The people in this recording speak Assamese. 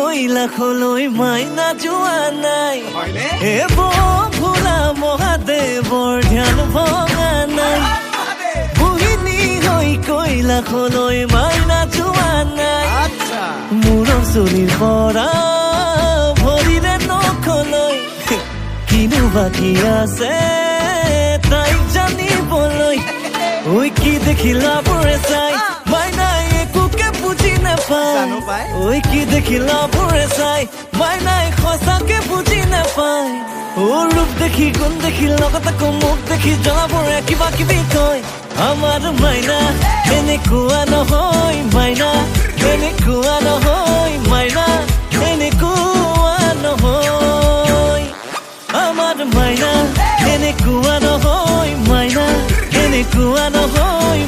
কৈলাসলৈ মাইনা যোৱা নাই। হে ভোলা মহাদেৱৰ ধ্যান ভঙা নাই। মোহিনী হৈ কৈলাসলৈ মাইনা যোৱা নাই। মূৰৰ চুলিৰ পৰা ভৰিৰে নখলৈ কিনো বাকী আছে তাইক জানিবলৈ? ঐ কি দেখিলা বোৰে চাই, মাইনাই একোকে বুজি নাপায়। ঐ কি দেখিলা বোৰে চাই, মাইনাই সঁচাকে বুজি নাপায়। অ ৰূপ দেখি, গুণ দেখি, লগত আকৌ মুখ দেখি জনাবোৰে কিবা কিবি কয়। আমাৰ মাইনা এনেকুৱা নহয়, মাইনা এনেকুৱা নহয়, মাইনা এনেকুৱা নহয়। আমাৰ মাইনা এনেকুৱা নহয়, মাইনা এনেকুৱা নহয়।